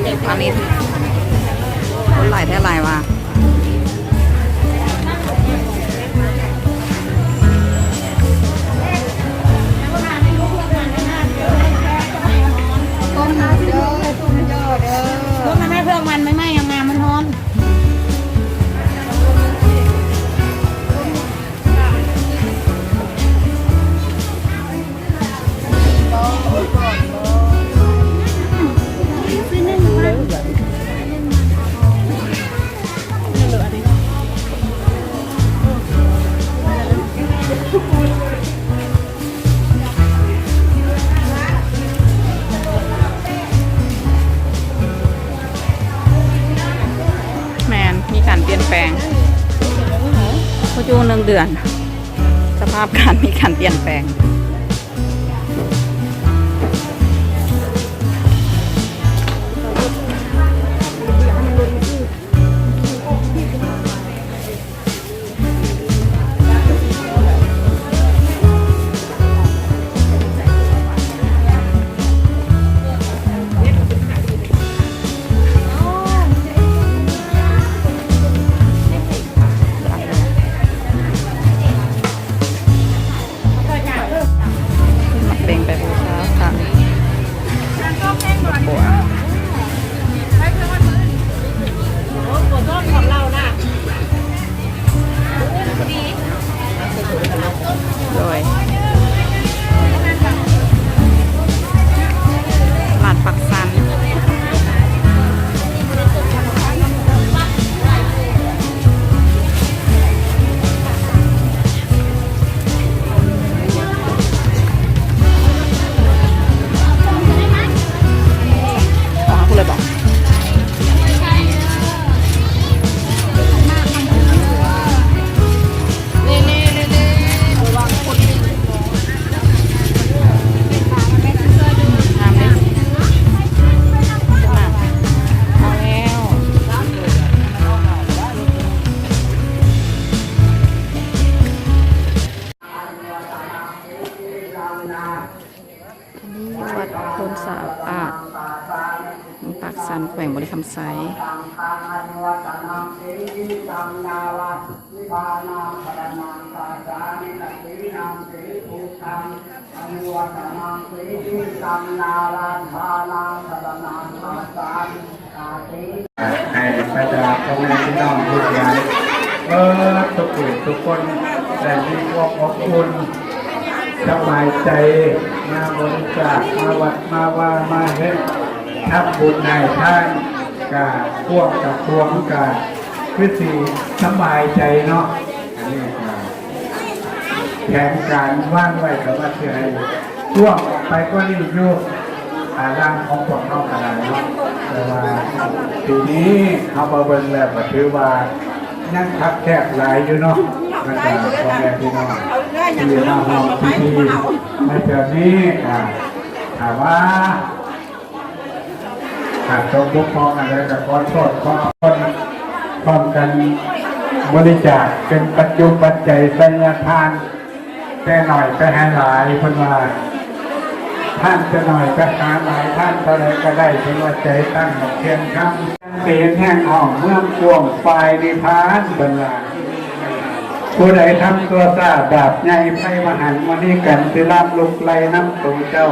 ອັນນີ້ຄົນຫຼາຍແທ້ຫຼາຍວ່າ. ຕົ້ມເດີ ຕົ້ມເດີ ຕົ້ມໃຫ້ເຜືອກມັນໃໝ່ໆ ງາມໆ ມັນຮ້ອນ. ແມ່ນ ມີການປ່ຽນແປງ ບໍ່ຢູ່ໜຶ່ງເດືອນ ສະພາບການມີການປ່ຽນແປງ. ໝາກເບັງໄປບູຊາພະ. ໂດຍ ຫຼາດປາກຊັນ. ອັນນີ້ວັດໂພນສະອາດ ເມືອງປາກຊັນ ແຂວງບໍລິຄຳໄຊ. ໃຫ້ບັນດາພໍ່ແມ່ພີ່ນ້ອງລູກຫຼານເບິດທຸກຜູ້ທຸກຄົນ ໄດ້ມີຄວາມອົບອຸ່ນ ສະບາຍໃຈ ມາບໍລິຈາກ ມາວັດມາວາ ມາເຮັດ ທຳບຸນໃຫ້ທານ ກະພວກກະພວງກະຄືຊິສະບາຍໃຈເນາະ. ອັນນີ້ກະ ແຜນການວາງໄວ້ກໍວ່າຊິໃຫ້ກວ້າງໄປກວ່ານີ້ຢູ່ ອາ ລານຂອງພວກເຮົາກໍໄດ້ເນາະ ແຕ່ວ່າປີນີ້ເຮົາມາເບິ່ງແລ້ວກໍຖືວ່າຍັງຄັບແຄບຫຼາຍຢູ່ເນາະ. ແລ້ວກໍພໍ່ແມ່ພີ່ນ້ອງທີ່ມາຮ່ວມພິທີໃນເທື່ອນີ້ ກໍຖ້າວ່າ ຫາກຕົກບົກຜ່ອງອັນໃດກໍຂໍໂທດຂໍອະໄພ ພ້ອມກັນບໍລິຈາກເປັນປັດຈຸປັດໄຈໄຊຍະທານ ແຕ່ໜ້ອຍໄປຫາຫຼາຍ ເພິ່ນວ່າ ທານແຕ່ໜ້ອຍໄປຫາຫຼາຍ ທານເທົ່າໃດກໍໄດ້ ເພິ່ນວ່າ ໃຈຕັ້ງໝັ້ນຂຽງຄຳ ໄປເຫັນແຫ່ງຫ້ອງເມືອງກວ້າງຝ່າຍນິບພານ ເພິ່ນວ່າ. ຜູ້ໃດທຳຊົ່ວຊ້າບາບໃຫຍ່ໄພມະຫັນ ມະນີກັນຕິລາບລຸກໄລ່ນຳໂຕເຈົ້າ.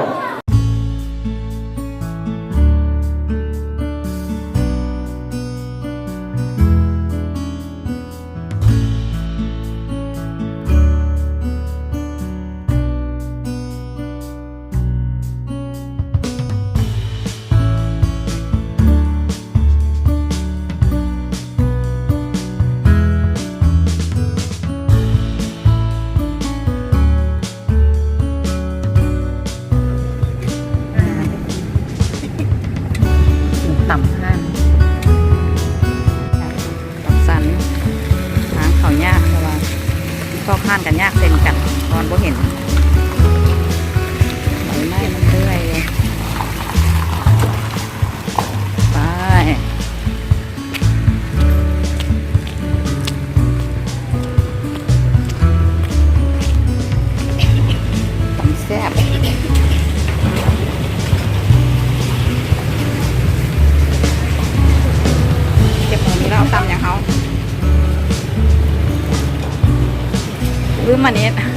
ຕຳຫ່ານ ຈັດສັນ ທາງເຂົ້າຍາກ ແຕ່ວ່າຊອກຮ້ານກໍຍາກເຊັ່ນກັນ ເພາະມັນບໍ່ເຫັນ ໃບໄມ້ມັນເລື່ອຍເລີຍ ໄປ ຕຳແຊບ. ບືມມານີ້